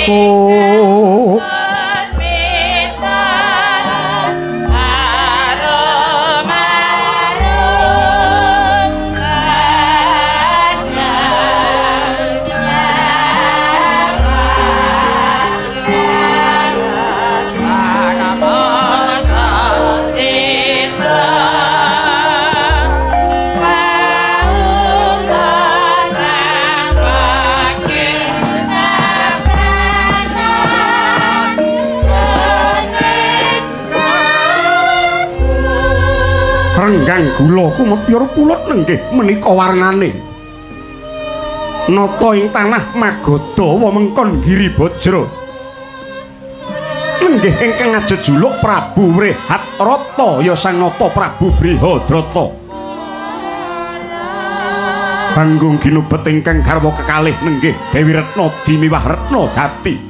Oh. Renggang gula kumepyur pulut nenggih menika warnane. Nata ing tanah Magadha wewengkon Giribajra. Nenggih ingkang ajejuluk Prabu Wrehatrata ya Sang Nata Prabu Brihadrata. Panggung ginubet ingkang garwa kekalih nenggih Dewi Retna Dimiwah Retna Dati.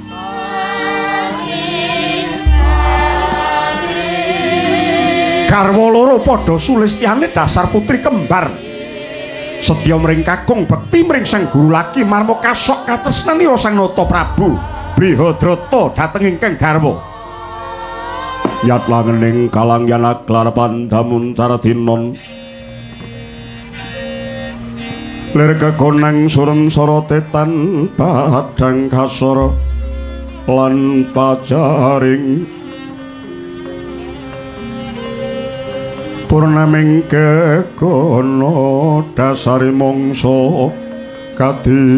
Garwa loro padha sulistyane dasar putri kembar. Setya mring kakung bekti mring sang guru laki marma kasok katresnanira Sang Nata Prabu Brihadrata dhateng ingkang garwa. Yat langening kalang yanaglar pandamun caradinon. Lir kekonang surem sorote tan padang kasara lan pajaring. Purnaming kekono dasari mangsa kadika.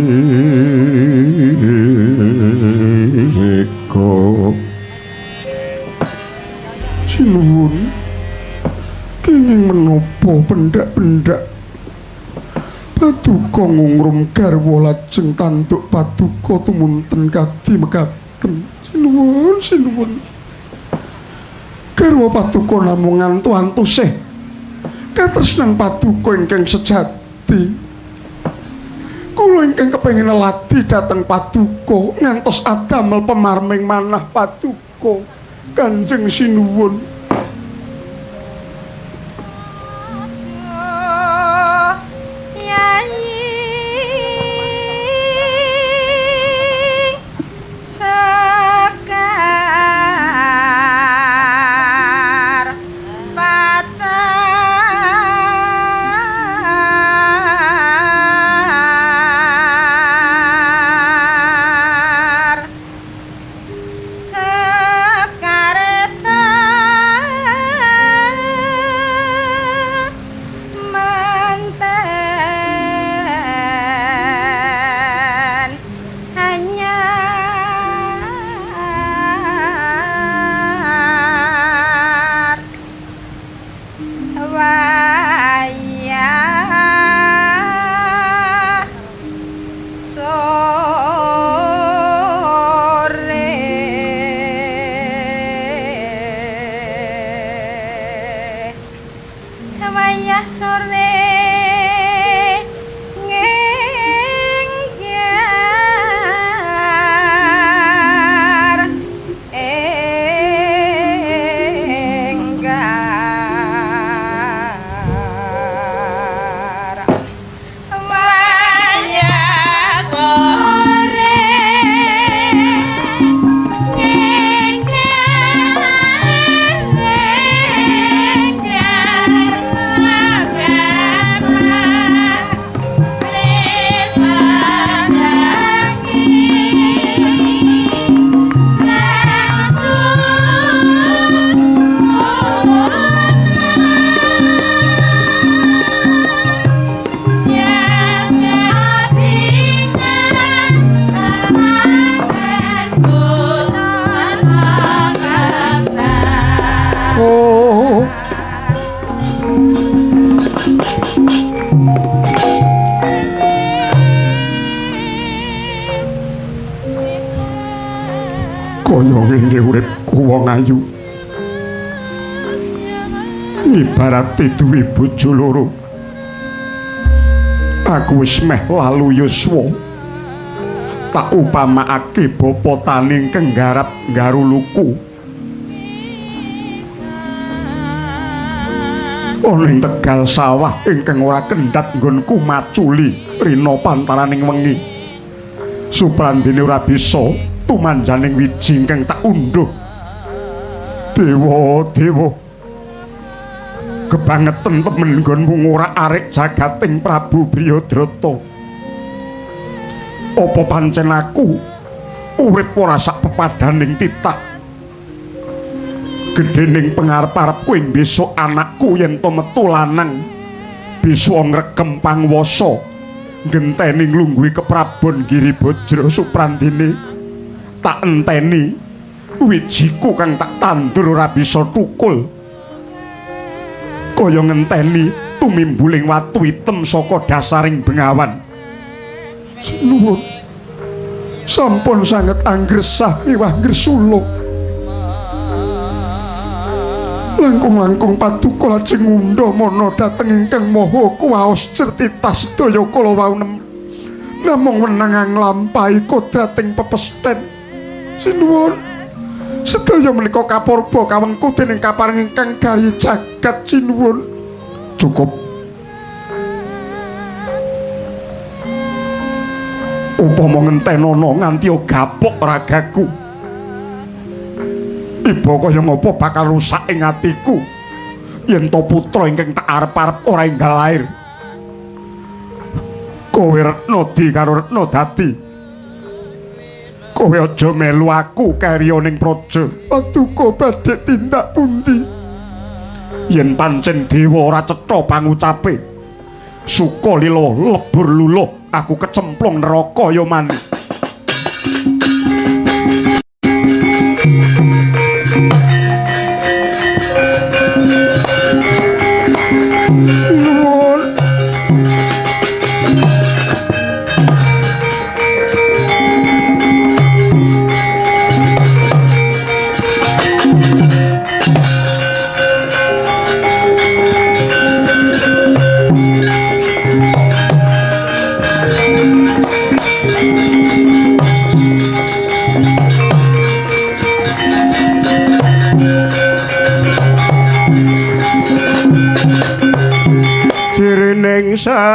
Sinuwun, kenging menapa pendhak-pendhak paduka ngungrum garwa lajeng tanduk paduka tumunten kadi mekaten. Sinuwun, sinuwun. Garwa paduka namung ngantu-antusih katresnan paduka ingkang sejati. Kula ingkang kepengin ladi dhateng paduka ngantos adamel pemarming manah paduka Kanjeng Sinuwun. Kaya ngene uripku wong ayu. Ibarate duwe bojo loro. Aku wis meh lalu yuswa. Tak upamakake bapa tani ingkang nggarap nggaruluku. Ana ing tegal sawah ingkang ora kendhat nggonku maculi rina pantaraning wengi. Suprandene ora bisa Tumanjaning wiji ingkang tak undhuh. Dewa, dewa. Kebangeten temen nggonmu ngorak-arik jagating Prabu Brihadratha. Apa pancen aku urip ora sak pepadaning titah? Gedhening pengarep-arepku ing besok anakku yen to metu lanang bisa ngregem panguwasa ngenteni nglungguhi keprabon Giribajra Suprandini. Tak enteni wijiku kang tak tandur ora bisa tukul, kaya ngenteni tumimbuling watu item saka dasaring bengawan. Sinuwun, sampun sanget anggresah miwah ngresula. Langkung-langkung paduka lajeng ngundha mana dhateng ingkang maha kuwaos certita sedaya kala wau namung wenang nglampahi kodrating pepesthèn. Sinuwun, sedaya menika kapurba kawengku dening kaparing ingkang gawe jagat. Sinuwun. Cukup. Upama ngentenono nganti gapok ragaku, iba kaya ngapa bakal rusak ing atiku yen to putra ingkang tak arep-arep ora enggal lair. Kowe Retna di karo Retna dadi. Kowe aja melu aku kariya ning praja. Paduka badhe tindak pundi? Yen pancen dewa ora cetha pangucape, suka lila lebur luluh, aku kecemplung neraka ya man. Nuwun. Jirining sarati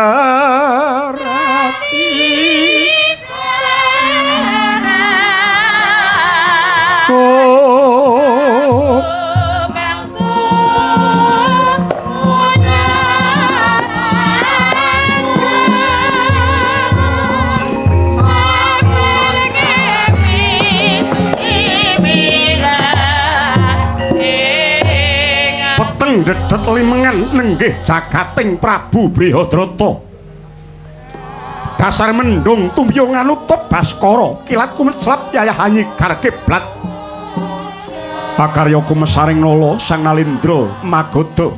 peteng dedet limengan nenggih jagating Prabu Brihadratha. Dasar mendung tumyo nganutup Baskara, kilat kumeclap yayah anyigar kiblat. Pakarya kumesaring nala Sang Nalindra Magadha.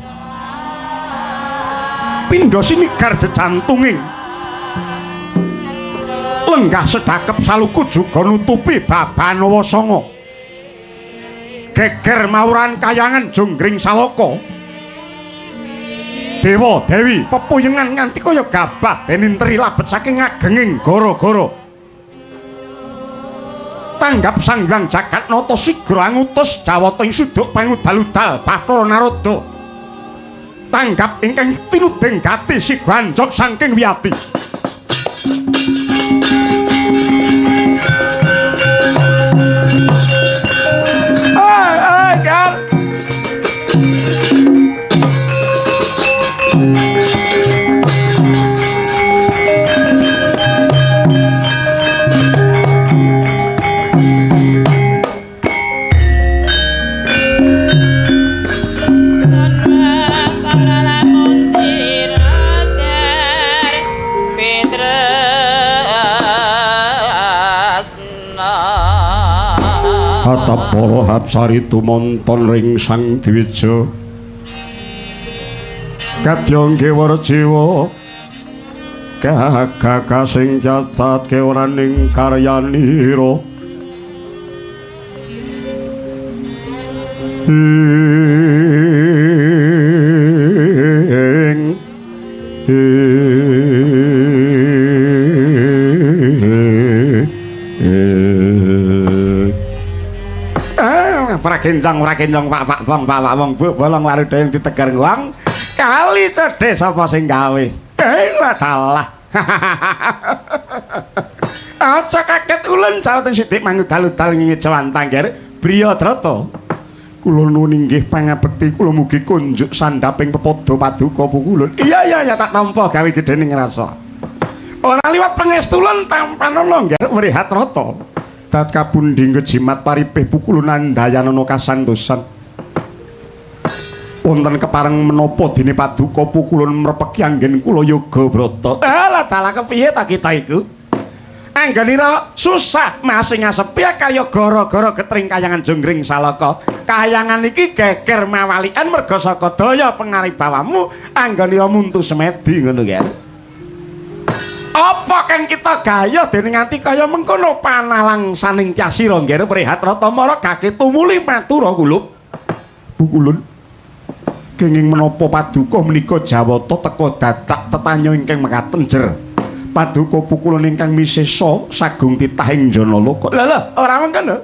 Pindha sinigar jejantunging lenggah sedakep saluku juga nutupi babanawa sanga. Geger mawuran kayangan jonggring saloka. Dewa dewi pepuyengan nganti kaya gabah deninteri labet saking agenging gara-gara. Tanggap Sang Hyang Jagatnata sigra angutus jawata ing suduk pangudal-udal Bathara Narada. Tanggap ingkang tinuding gati sigra anjog saking wiyati. Hatap para hapsari tumonton ring Sang Dwija. Kadya ngewara jiwa gagah sing cacat kewraning karyanira. Ing Pragenjong pragenjong pak pak bong pak pak wong bu bolong waruda yang ditegar wong kali cedhe sapa sing gawe. Lah dalah. Aja kaget ulun caweteng sithik mangudal-udal ngejawantah ngger Briyadrata. Kula nuwun inggih pangabekti kula mugi kunjuk sandhaping pepada paduka pukulun. Iya iya ya tak tampa gawe gedhening rasa. Ora liwat pangestulun tampanana ngger Wrihatrata. Dat kapundhi ngejimat paripih pukulun andayanana kasantosan. Wonten kepareng menapa dene paduka pukulun mrepeki anggen kula yoga brata. Alah dalah kepiye ta kita iku? Anggenira susah masing ngasepi kaya gara-gara getring kayangan jonggring salaka. Kayangan iki geger mawalikan merga saka daya pengaribawamu anggenira muntu semedi ngono ya. Apa kang kita gayuh dene nganti kaya mengkono panalang saning tyasira nggih Prihatrata mara gake tumuli matura kulup. Pukulun kenging menapa paduka menika Jawata teka dadak tetanya ingkang mekaten jer. Paduka pukulun ingkang misesa sagung titah ing Janaloka. Lha lho, ora mengkono.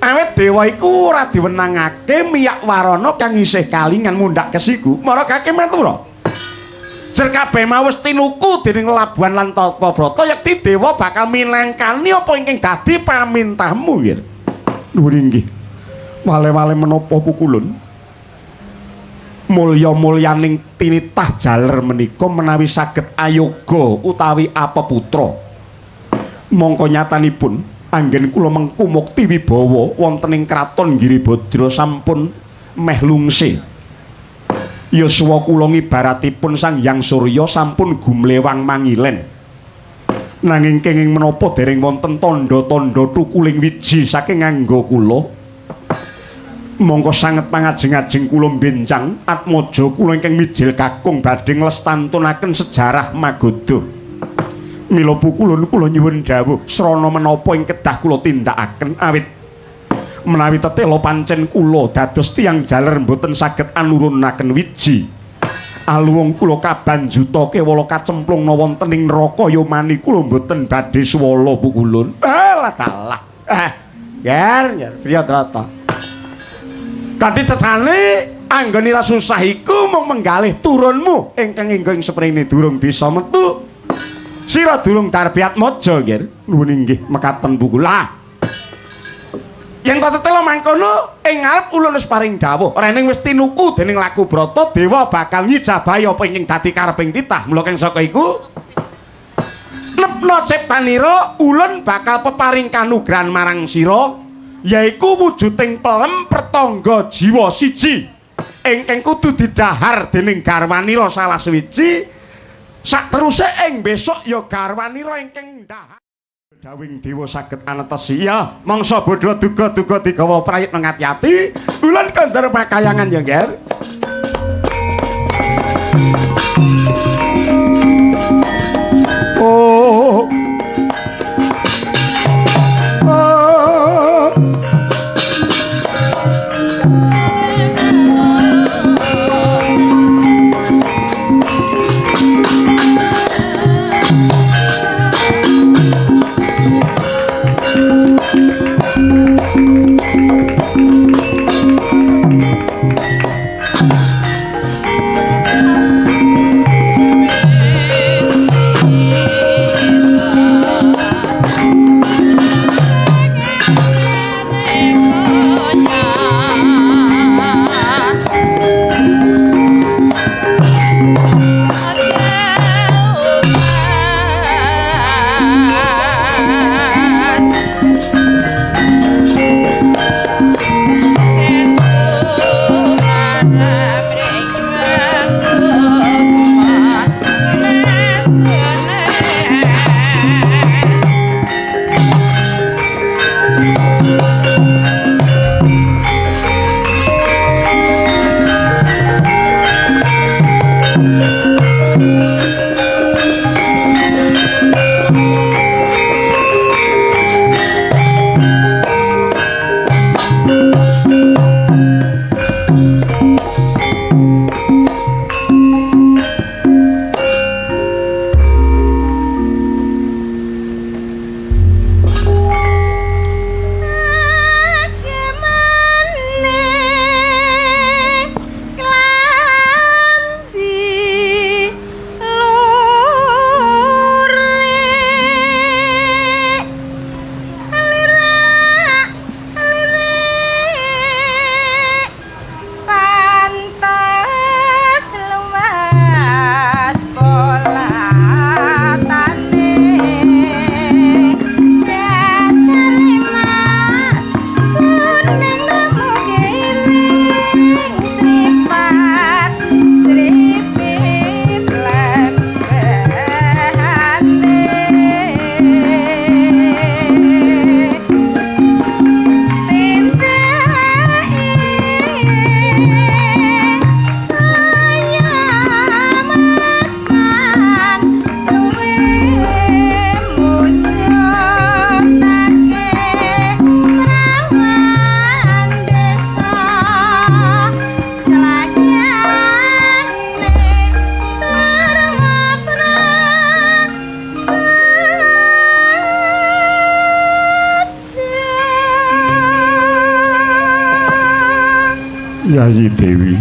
Awit dewa iku ora diwenangake miyak warana kang isih kalingan mundhak kesiku, mara kake matura. Jer kabeh mau wis tinuku dening Labuhan lan Tata Brata yekti dewa bakal minangkani apa ingkang dadi pamintahmu nggih. Nuwun inggih. Wale-wale menapa pukulun? Mulya-mulyaning tinitah jaler menika menawi saged ayoga utawi apeputra. Mongko nyatanipun anggen kula mengku mukti wibawa wonten ing kraton Giribadra sampun meh lungse. Yuswa kula ngibaratipun Sang Hyang Surya sampun gumlewang mangilen. Nanging kenging menapa dereng wonten tandha-tandha tukuling wiji saking angga kula. Mongko sanget pangajeng-ajeng kula benjang atmaja kula ingkang mijil kakung badhe nglestantunaken sejarah Magadha. Mila pukulun kula nyuwun dawuh srana menapa ing kedah kula tindakaken awit menawi tetela pancen kula dados tiyang jaler mboten saged anurunaken wiji. Aluwung kula kabanjuta kewala kacemplungna wonten ing neraka yomani kula mboten badhe suwala pukulun. Alah dalah. Ger, ger Priyadrata. Dadi cecane anggonira susah iku mung menggalih turunmu ingkang inggo ing seprene durung bisa metu. Sira durung darbiatmaja nggih. Nuwun inggih mekaten pukulah. Yen ta tetela mangkono ing ngarep ulun wis paring dawuh, rening wis tinuku dening laku brata dewa bakal ngijabahi apa ingkang dadi kareping titah. Mula kang saka iku nepna ciptanira ulun bakal peparing kanugrahan marang sira yaiku wujuding pelem pertangga jiwa siji ingkang kudu didhahar dening garwanira salah suwiji sakteruse ing besok ya garwanira ingkang ndhahar dawing dewa saged anetesi. Ya mangsa bodho duga-duga digawa prayitna ngati-ati ulun kondur pakayangan ya Ngger. Oh Yayi Dewi,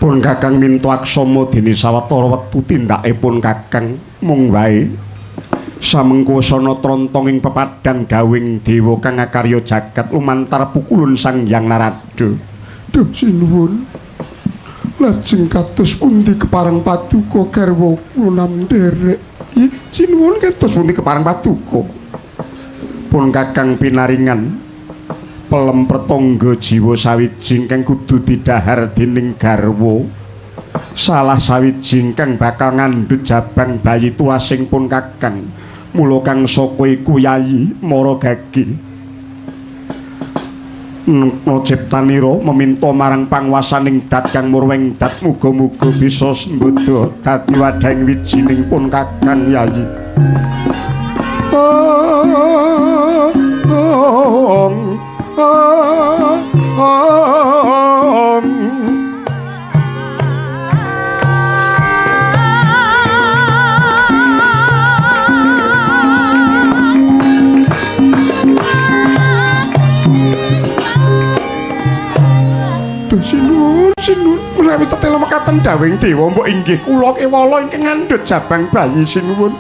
pun Kakang minta aksama dene sawetara wektu tindake pun Kakang mung wae samengko sana trontong ing pepadang dawing dewa kang akarya jagat lumantar pukulun Sang Hyang Narada. Duh sinuwun. Lajeng kados pundi kepareng paduka garwa kula nderek? Ih, sinuwun kados pundi kepareng paduka? Pun Kakang pinaringan pelem pertangga jiwa sawiji ingkang kudu didhahar dening garwa. Salah sawiji ingkang bakal ngandhut jabang bayi tuasing pun Kakang. Mula kang saka iku Yayi Maragage Ciptanira meminta marang panguwasaning dat kang murweng dat muga-muga bisa sembada dadi wadhahing wijining pun Kakang Yayi. Duh sinuwun, sinuwun menawi tetela mekaten dawing dewa mbok inggih kula kewala ingkang ngandhut jabang bayi sinuwun.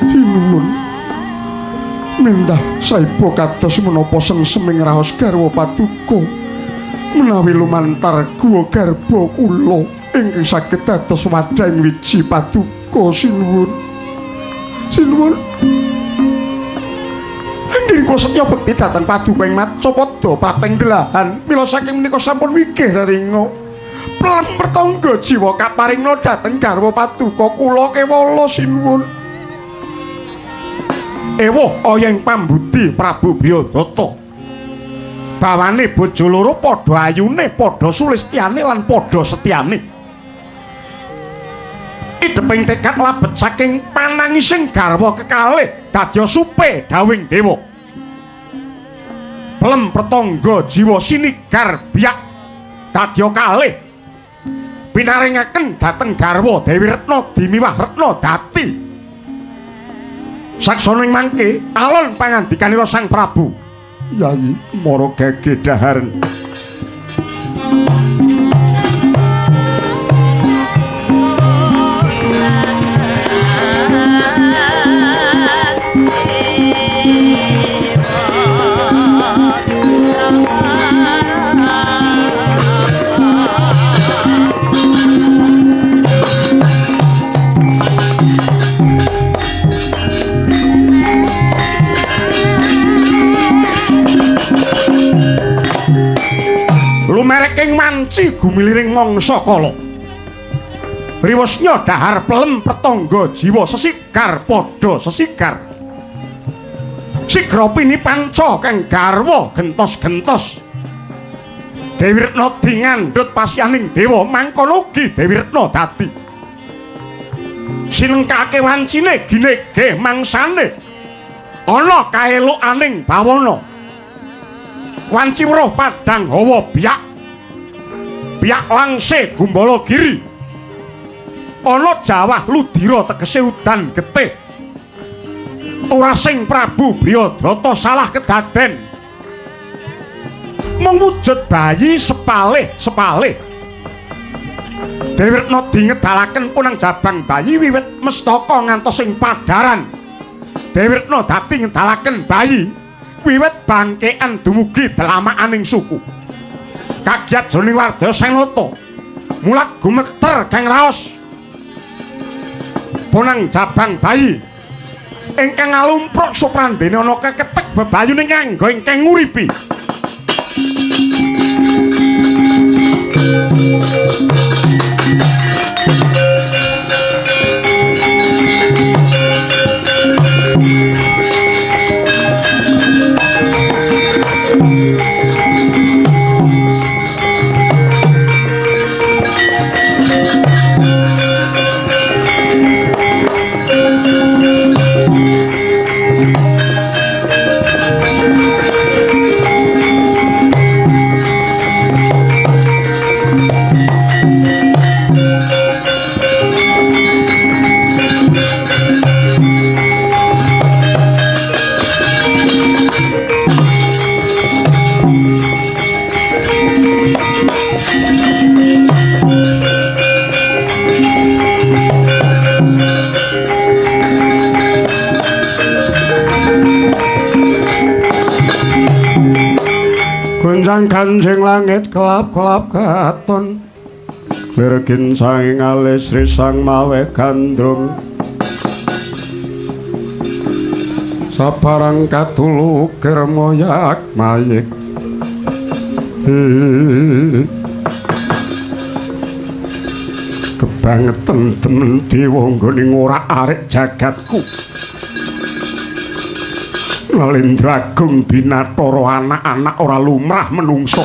Sinuwun. Mindah saiba kados menapa sengseming raos garwa paduka menawi lumantar guwa garba kula ingkang saged dados wadhahing wiji paduka sinuwun. Sinuwun. Inggih kula setya bekti dhateng paduka ing macapada prapting delahan. Mila saking menika sampun wigih reringa. Pelem pertangga jiwa kaparingna dhateng garwa paduka kula kewala sinuwun. Ewuh oyeng pambudi Prabu Briyadata. Bawane bojo loro padha ayune, padha sulistyane lan padha setyane. Ideping tekad labet saking panangising garwa kekalih dadya supe dawing dewa. Pelem pertangga jiwa sinigar biak dadya kalih pinaringaken dhateng garwa Dewi Retna Dimiwah Retna Dati. Saksana ing mangke alon pangandikanira Sang Prabu. Yayi Maragage dhaharen. Lumereking manci gumiliring mangsa kala. Riwusnya dahar pelem pertangga jiwa sesigar padha sesigar. Sigra pini panca kang garwa gentos-gentos. Dewi Retna dingandhut pasianing dewa mangkono ugi Dewi Retna dadi. Sinengkake wancine ginege mangsane. Ana kaelokaning bawana. Wanci weruh padang hawa biak. Biak langse gumbala giri. Ana jawah ludira tegese udan getih. Turasing Prabu Briyadata salah kedaden. Mung wujud bayi sepalih-sepalih. Dewi Retna dingedalaken punang jabang bayi wiwit mestaka ngantos ing padaran. Dewi Retna dadi ngedalaken bayi wiwit bangkean dumugi delamakaning suku. Kagiat jroning wardaya Senata mulat gumeter kang raos. Punang jabang bayi ingkang ngalumpruk suprandene ana keketek bebayuning nganggo ingkang nguripi. Sang Kanjeng langit kelap-kelap katon Virgin sang alis risang mawe gandrung sabarang katulukir moyak mayik kebangetan temen dewa nggone ngorak-arik jagatku. Nalendra Agung binatara anak-anak ora lumrah menungso.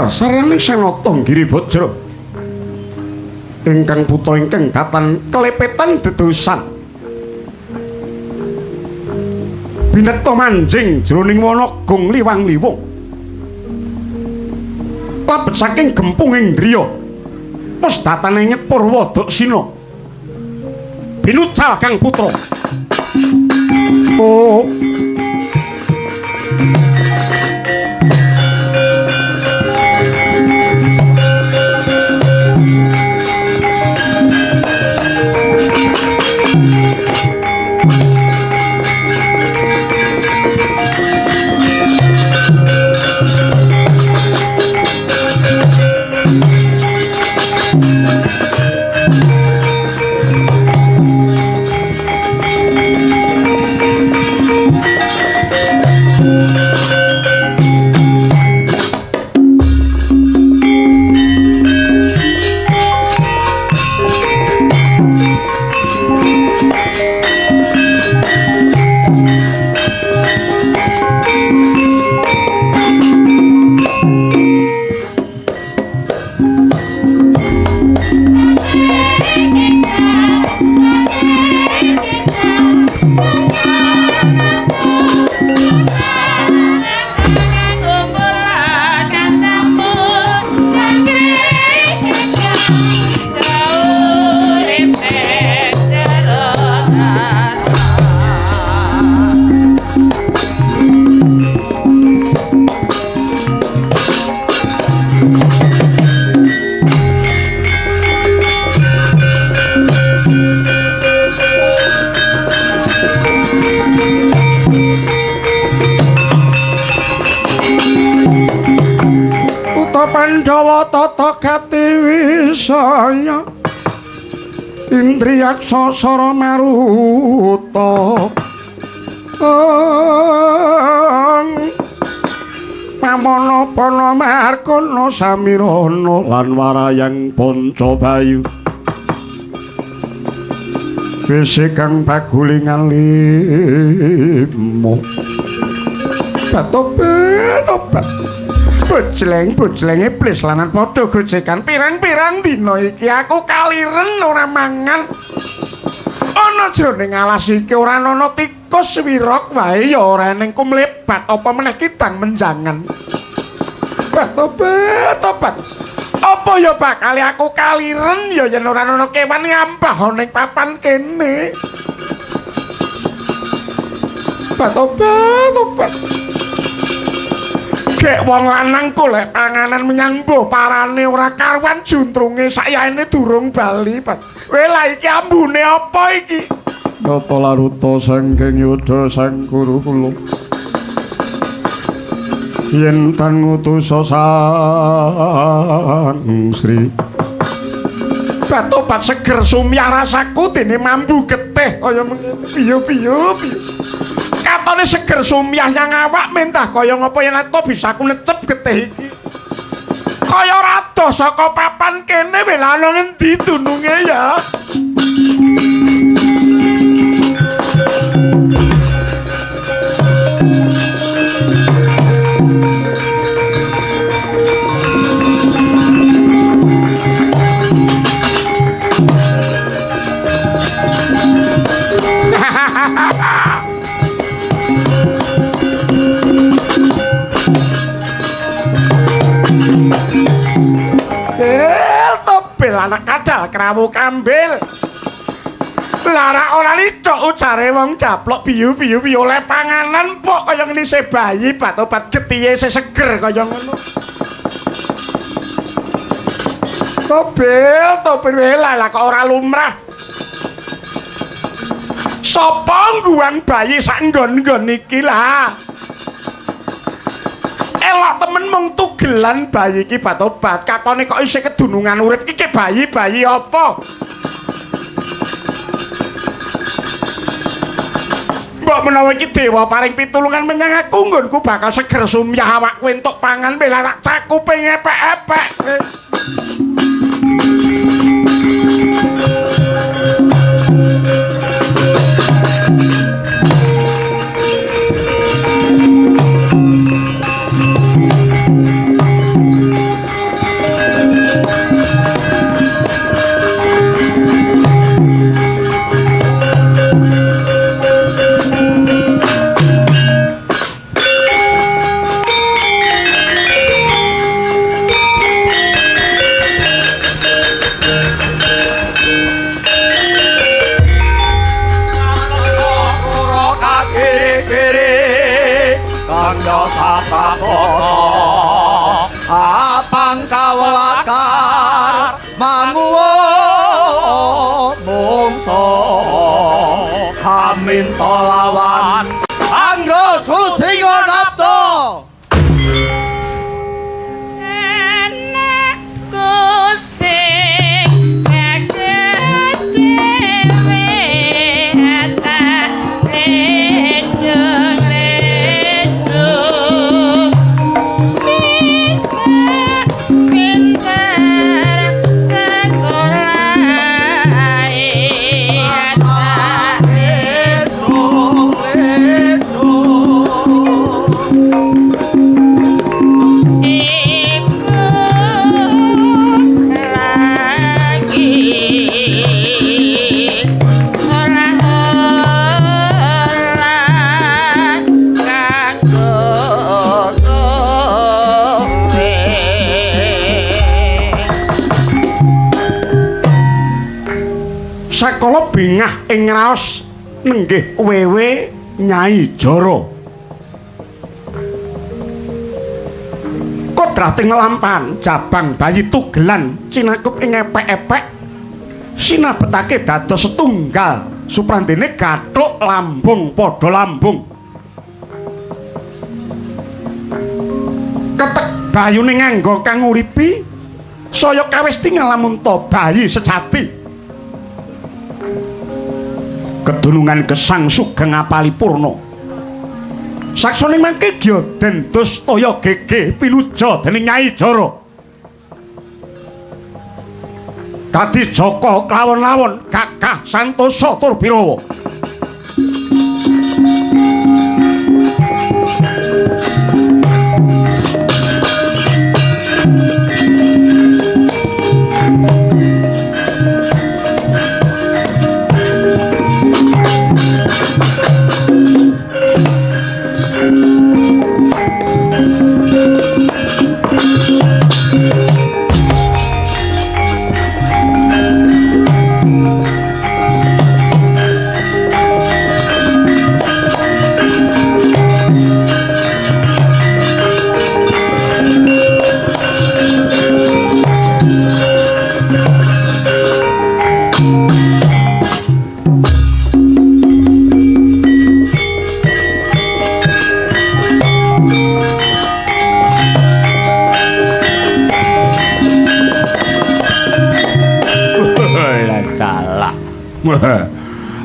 Sarane Sanata Giribajra ingkang putra ingkang datan kelepetan dedosan binekta manjing jroning wana gong liwang-liwung labet saking gempung indriya wis datane nyepur Daksina binucal kang putra. Oh Pandhawa tata gati wisaya Indriyaksa sara maruta Pamana pana markana samirana lan warayang panca bayu wis kang pagulingan limo Tobat bojleng-bojleng iblis lanan padha gojekan pirang-pirang dina iki aku kaliren ora mangan. Ana jroning alas iki ora ana tikus wirok wae ya ora eneng kumlebat apa meneh kidang menjangan. Tobat tobat. Apa ya bakal aku kaliren ya yen ora ana kewan ngampah ning papan kene. Tobat tobat. Gek wong lanang golek panganan menyang mbuh parane ora karuan juntrunge sayaene durung bali. Kowe lah iki ambune apa iki? Nata laruta saking yuda sang guru kula. Yen tan ngutus sang Sri. Batobat seger sumyah rasaku dene mambu getih kaya mengene. Piye-piye. Katone seger sumyah nyang awak mentah kaya ngapa yen ato bisa aku necep getih iki. Kaya rada saka papan kene welana ngendi dununge ya. Anak kadal krawu kambil lara ora licok ucare wong japlok biyu-biyu biyu oleh panganan pok kaya ngene isih bayi batobat getihe isih seger kaya ngono. Tobel tobel lah kok ora lumrah. Sapa ngguwang bayi sak nggon-nggon iki lah? Elok temen mung tugelan bayi iki batobat katone kok isih kedunungan urip iki bayi-bayi apa? Mbok menawa iki dewa paring pitulungan menyang aku nggonku bakal seger sumyah awakku entuk pangan bela tak cakupe ngepek-epek. Apang kawelakar manguwo mungso haminto lawan Anggra Susinga Napta. Anakku sing gagas dhewe tak lendung-lendung bisa pinter sekolah tak Lendung-lendung Ibu lagi olah-olah kanggo kowe. Sakala bingah ing raos nenggih wewe Nyai Jara. Kodrating nglampahan jabang bayi tugelan cinakup ing epek-epek sinabetake dados setunggal suprandene gathuk lambung padha lambung. Ketek bayune nganggo kang nguripi saya kawis tingal lamun ta bayi sejati. Kedunungan gesang sugeng apalipurna. Saksone mangke gya den Dustaya gege pinuja dening Nyai Jara. Dadi jaka klawon-lawon gagah santosa tur birawa.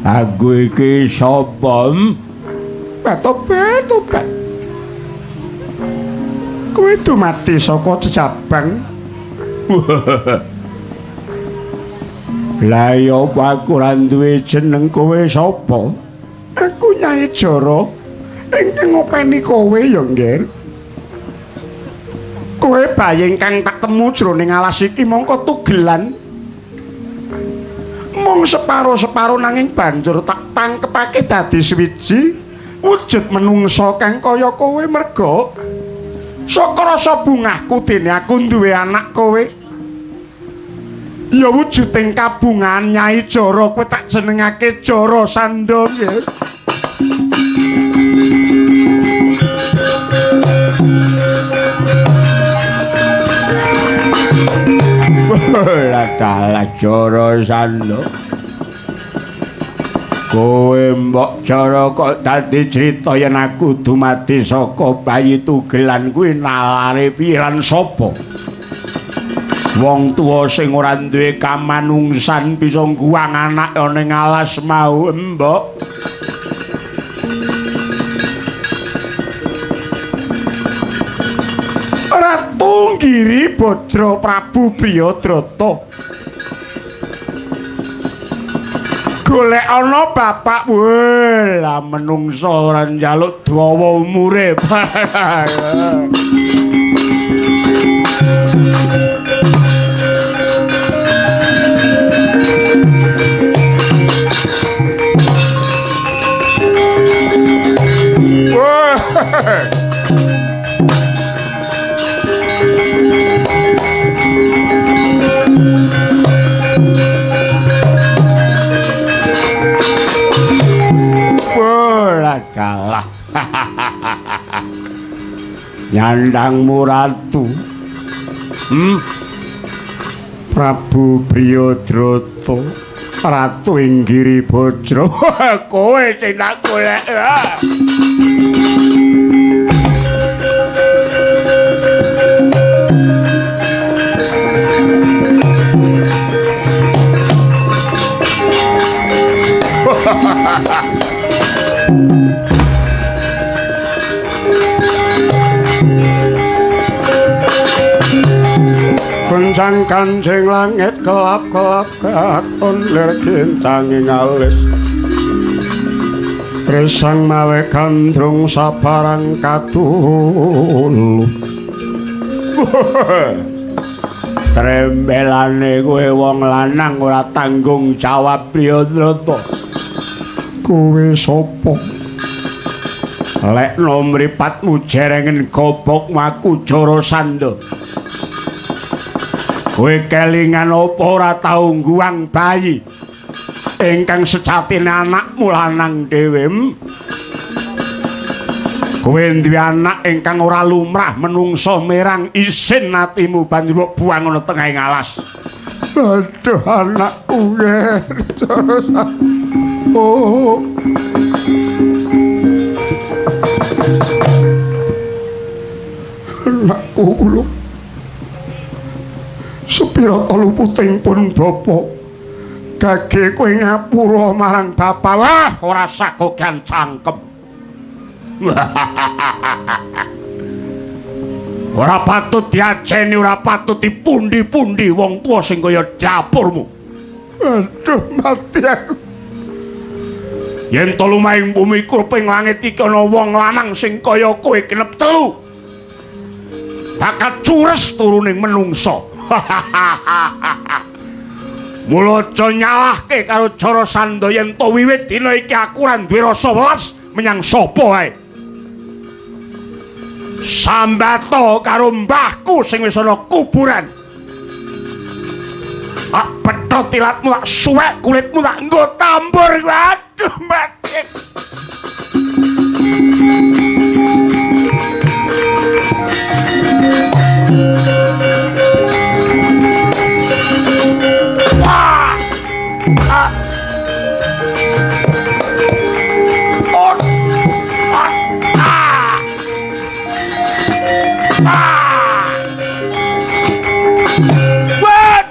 Aku iki sapa? Tobat, tobat. Kowe dumadi saka jejabang. Lah ya apa aku ora duwe jeneng, kowe sapa? Aku Nyai Jara ingkang ngopeni kowe ya, Ngger. Kowe bayi ingkang tak temu jroning alas iki mongko tugelan. Mung separo-separo nanging banjur tak tangkepake dadi suwiji wujud menungsa kang kaya kowe merga saka rasa bungahku dene aku duwe anak kowe. Ya wujuding kabungan Nyai Jara kowe tak jenengake Jara Sandha, nggih. Lah Jara Sandha. Kowe mbok Jara kok dadi crita yen aku dumadi saka bayi tugelan kuwi nalare piye lan sapa? Wong tuwa sing ora duwe kamanungsan bisa ngguwang anak ning alas mau, mbok. Ratu Giri Bajra Prabu Priyadrata. Golek ana bapak, weh, lah menungsa ora njaluk dawa umure. Kalah. Nyandangmu ratu. Prabu Priyadrata, ratu ing Giri Bajra. Kowe sing tak golek. Goncang kancing langit kelap-kelap katon lir kincanging alis. Tresang mawe gandrung sabarang katulu. Trembelane kowe wong lanang ora tanggung jawab Priyadrata. Kowe sapa? Lekno mripatmu jerengen gobok maku Jara Sandha. Kowe kelingan apa ora tau ngguwang bayi ingkang sejatine anakmu lanang dhewe? Kowe duwe anak ingkang ora lumrah menungsa merang isin atimu banjur mbok buang ana tengahing alas. Aduh anakku nger Jara. Oh. Anakku lho. Sepira luputing pun bapa. Gage kowe ngapura marang bapa. Wah, ora sakokan cangkem. Ora patut diajeni, ora patut dipundi-pundi wong tuwa sing kaya dapurmu. Aduh, mati aku. Yen to lumahing bumi kurping langit iki ana wong lanang sing kaya kowe genep telu. Bakat cures turuning menungsa. Mula aja nyalahke karo Jara Sandha yen to wiwit dina iki aku ora duwe rasa welas menyang sapa wae. Sambato karo mbahku sing wis ana kuburan. Tak petot ilatmu, tak suwek kulitmu, tak nggo tambur. Aduh mati. Wah! Ah! Oh! Ah! Ah! Ah! What?